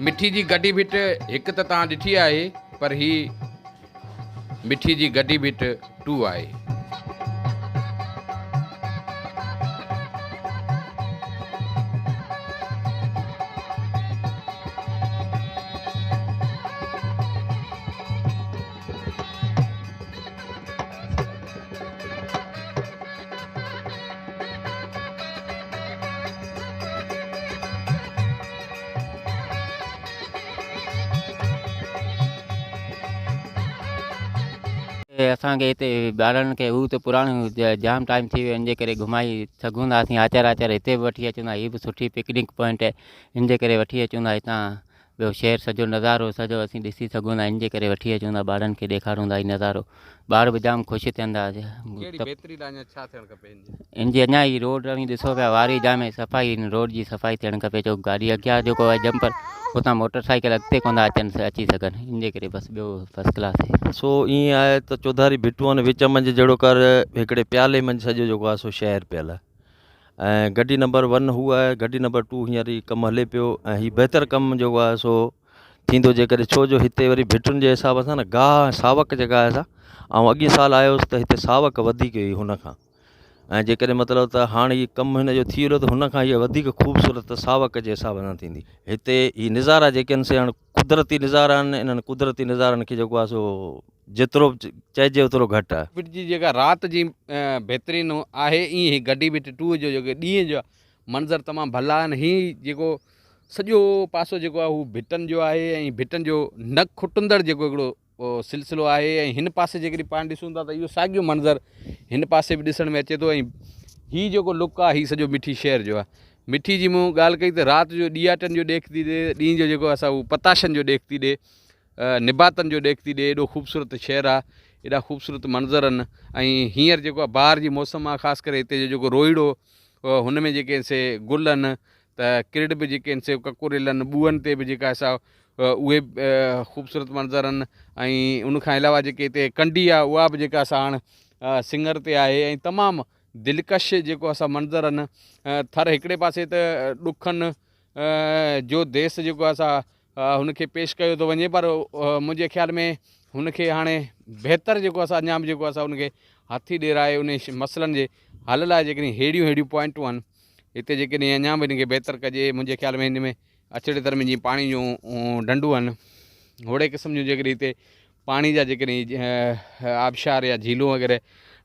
مٺي جي گڍي ڀٽ هڪ ته توهان ڏٺي آهي پر هي مٺي جي گڍي ڀٽ ٽو آهي. اسان کي هتي ٻارن کي هو ته پراڻو جام ٽائيم ٿي ويو ان جي ڪري گهمائي سگهون ٿا اسين آچر آچر هتي به وٺي اچون ٿا هي به سٺي پڪنڪ پوائنٽ آهي ان جي ڪري وٺي اچون ٿا هتان ٻيو شهر سڄو نظارو سڄو اسين ڏسي سگهون ٿا ان جي ڪري وٺي اچون ٿا ٻارن کي ڏيکارون ٿا هي نظارو ٻار به جام خوش ٿين ٿا ڪهڙي بهتري لاء اڃا ڇا ٿيڻ کپي هن جي؟ ان جي اڃا هي روڊ اوهين ڏسو پيا واري جام ۽ صفائي هن روڊ جي صفائي ٿيڻ کپي جو گاڏي اڳيان جيڪو آهي جمپر اتان موٽر سائيڪل اڳتي ڪونه ٿا اچن اچي سگهن ان جي ڪري بس ٻيو فرسٽ ڪلاس آهي. سو ائين آهي ته چوڌاري ڀٽون آهن وچ منجهه جهڙوڪر هڪڙي پيالي منجهه سڄو جيڪو آهي سو شهر پيل آهي ۽ گڊي نمبر ون هو آهي گڊي نمبر ٽو هينئر هي ڪم هلي پيو ۽ هي بهتر ڪم جيڪو آهي سو ٿيندو جيڪڏهن ڇو جو هتي وري ڀٽن جي حساب سان نه گاهه ۽ ساوڪ جيڪا آهي سا آئون اڳي سال آيو هوس ته هتي ساوڪ وڌيڪ هئي هن کان ۽ جيڪڏهن مطلب ته هاڻ هي ڪم هن جو ٿي ويو ته هن کان هيء وڌيڪ خوبصورت ساوڪ جي حساب سان ٿيندي هتي هي نظارا جيڪي آهن سي هاڻ قدرتي نظارا آهن انهن قدرتي نظارن کي جيڪو آهي سو جيترو به چئجي اوترو گهٽ آهي. ڀٽ جي جيڪا رات جي بهترين آهي ائين هي گڊي ڀٽ ٽو جو جيڪو ڏينهن جا منظر تمام ڀلا آهن هي جيڪو سڄو پاسو جيڪو آهي هو ڀٽن جو آهي ۽ ڀٽن جو نه کٽندڙ جيڪو هڪڙو سلسلو آهي ۽ هن پاسي جيڪڏهن پاڻ ڏسون ٿا ته اهو ساڳيو منظر هن پاسي به ڏسڻ ۾ اچي ٿو ۽ هي جيڪو لڪ آهي هي سڄو مٺي شهر جو آهي مٺي جي مون ڳالهه ڪئي ته رات جو ڏياٽن جو ڏيک ٿي ڏي ڏينهن جو جيڪو آهي سا هو پتاشن جو ڏيک ٿي ڏي نباتن جو ڏيک ٿي ڏي ايڏو خوبصورت شهر آهي ايڏا خوبصورت منظر آهن ۽ هينئر جيڪو آهي بهار جي موسم آهي خاص ڪري هتي جو جيڪو روهيڙو هن ۾ جيڪي سي گل آهن ته ڪرڙ به جيڪي آهن سي ڪڪوريل آهن ٻوئن تي به جيڪا سا اهي به خوبصورت منظر آهن ۽ ان کان علاوه جيڪي هتي ڪنڊي آهي اها به جيڪا سا هاڻ سڱر تي آهي ۽ تمام دلڪش جيڪو اسان منظر آهن ٿر هڪڙي پاسي ته ڏکن جو ديس جيڪو آهي سا هن کي پيش ڪيو ٿو وڃي پر منهنجي خيال ۾ هن کي هاڻي بهتر جيڪو آهي سا اڃا به جيڪو آهي سا ان کي هٿي ڏيرائي ان مسئلن جي حل لاء جيڪڏهن ههڙيون ههڙيون پوائنٽون آهن هتي جيڪڏهن اڃا به هن کي بهتر ڪجي منهنجي خيال ۾ هن ۾ اڇڙي تر ۾ جيئن پاڻي جون ڍنڍون آهن هوڙي قسم جون جيڪڏهن هتي پاڻي جا جيڪڏهن آبشار يا جهيلون وغيره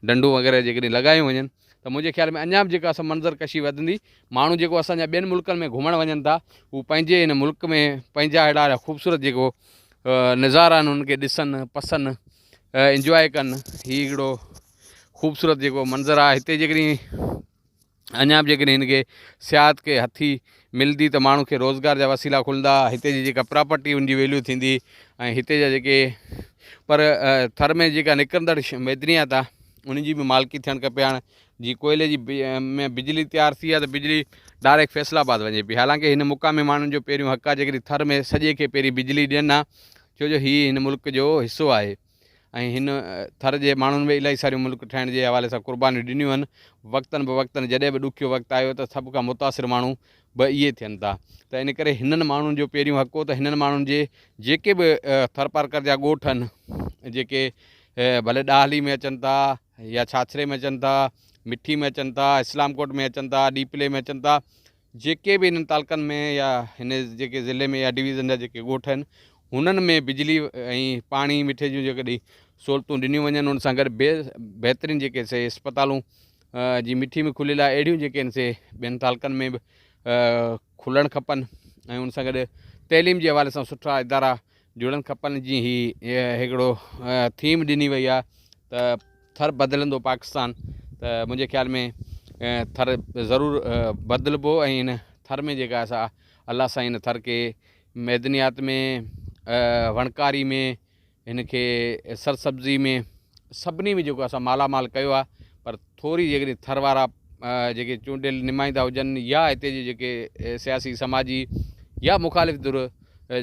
ڍنڍون وغيره جيڪڏهن لڳايون وڃن ته منهنجي خيال ۾ اڃا به جيڪا سا منظر ڪشي وڌندي ماڻهو جيڪو اسان جا ٻين ملڪن ۾ گهمڻ وڃن ٿا هو پنهنجي هن ملڪ ۾ پنهنجا اهڙا خوبصورت جيڪو نظارا آهن انهن کي ڏسن پسن انجواء ڪن هي هڪڙو خوبصورت جيڪو منظر آهي هتي جيڪڏهن اڃا به جيڪڏهن هن کي سياحت کي هٿي ملندي ته ماڻهن کي روزگار جا وسيلا کلندا هتي جي جيڪا پراپرٽي ان جي ويليو ٿيندي ۽ هتي جا جيڪي پر ٿر ۾ جيڪا نڪرندڙ معدنيات آهي ان جي به مالڪي ٿيڻ کپي هاڻ جي ڪوئلي جي ۾ بجلي تيار ٿي آهي ته بجلي ڊائريڪٽ فيصل آباد وڃي پئي حالانڪه هن مقامي ماڻهن جو پهريون حق آهي جيڪڏهن ٿر ۾ سڄي کي پهرين بجلي ڏين ها ڇو جو هي هن ملڪ جو حصو آهي ۽ هن ٿر جي ماڻهن به الاهي ساريون ملڪ ٺاهڻ جي حوالي سان قربانيون ڏنيون آهن. وقتن به وقتن جڏهن به ڏکيو وقت آيو ته سڀ کان متاثر ماڻهو به اهي ٿين ٿا ته ان ڪري هنن ماڻهن جو پهريون حق هو ته هنن ماڻهن جي جيڪي به ٿرپارڪر جا ڳوٺ آهن جيڪي ڀلي ڏاهلي ۾ اچن ٿا يا ڇاڇري ۾ اچن ٿا مٺي ۾ اچن ٿا اسلام ڪوٽ ۾ اچن ٿا ڏيپلي ۾ اچن ٿا جيڪي به انهن تعلقن ۾ يا هن جيڪي ضلعي ۾ يا ڊويزن جا جيڪي ڳوٺ آهن هنن ۾ بجلي ۽ پاڻي مٺي جون جيڪڏهن سهولتون ڏنيون وڃن ان سان گڏ بي بهترين جيڪي سي اسپتالون جي مٺي ۾ کليل آهي اهڙيون جيڪي آهن سي ٻين تعلقن ۾ به کلڻ کپن ۽ ان سان گڏ تعليم جي حوالي سان سٺا ادارا جڙڻ کپن جيئن هي هڪڙو ٿيم ڏني وئي آهي ته ٿر بدلندو پاڪستان ته منهنجي خيال ۾ ٿر ضرور بدلبو ۽ هن ٿر ۾ جيڪا سا الله سائين هن ٿر کي معدنيات ۾ وڻڪاري ۾ هن کي سرسبزي ۾ سڀني ۾ جيڪو اسان مالا مال ڪيو آهي پر ٿوري جيڪڏهن ٿر وارا جيڪي چونڊيل نمائندا هجن يا هتي جي جيڪي سياسي سماجي يا مخالف ڌر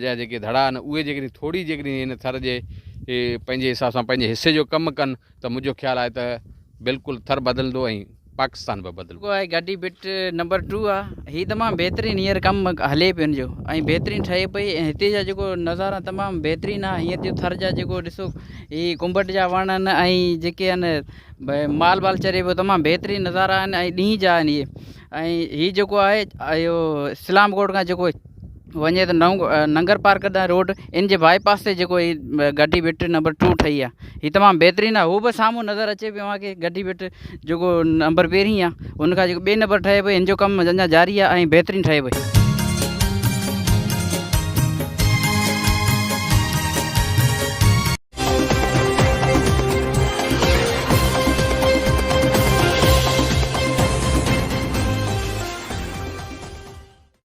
جا جيڪي ڌڙا آهن اهي جيڪڏهن ٿوري جيڪڏهن هن ٿر جي پنهنجي حساب سان پنهنجي حصي جو ڪم ڪن ته منهنجو خيال آهي ته بلڪل ٿر بدلندو ۽ پاڪستان به بدلبو. جيڪو آهي گاڏي بٽ نمبر ٽو آ هي تمام بهترين هينئر ڪم هلي پيو ان جو ۽ بهترين ٺهي پئي ۽ هتي جا جيڪو نظارا تمام بهترين آ هينئر جو ٿر جا جيڪو ڏسو هي ڪنبٽ جا وڻ آهن ۽ جيڪي آهن مال وال چري پيو تمام بهترين نظارا آهن ۽ ڏينهن جا آهن اهي ۽ هي جيڪو آهي اهو اسلام ڪوٽ کان جيڪو وڃي ته نئون ننگر پارڪر ڏانهن روڊ ان جي باء پاس تي جيڪو هي گڍي ٻٽ نمبر ٽو ٺهي آهي هي تمام بهترين آهي هو به سامهون نظر اچي پيو اوهان کي گڍي ٻٽ جيڪو نمبر پهرين آهي ان کان جيڪو ٻئي نمبر ٺهي پئي ان جو ڪم اڃا جاري آهي ۽ بهترين ٺهي پئي.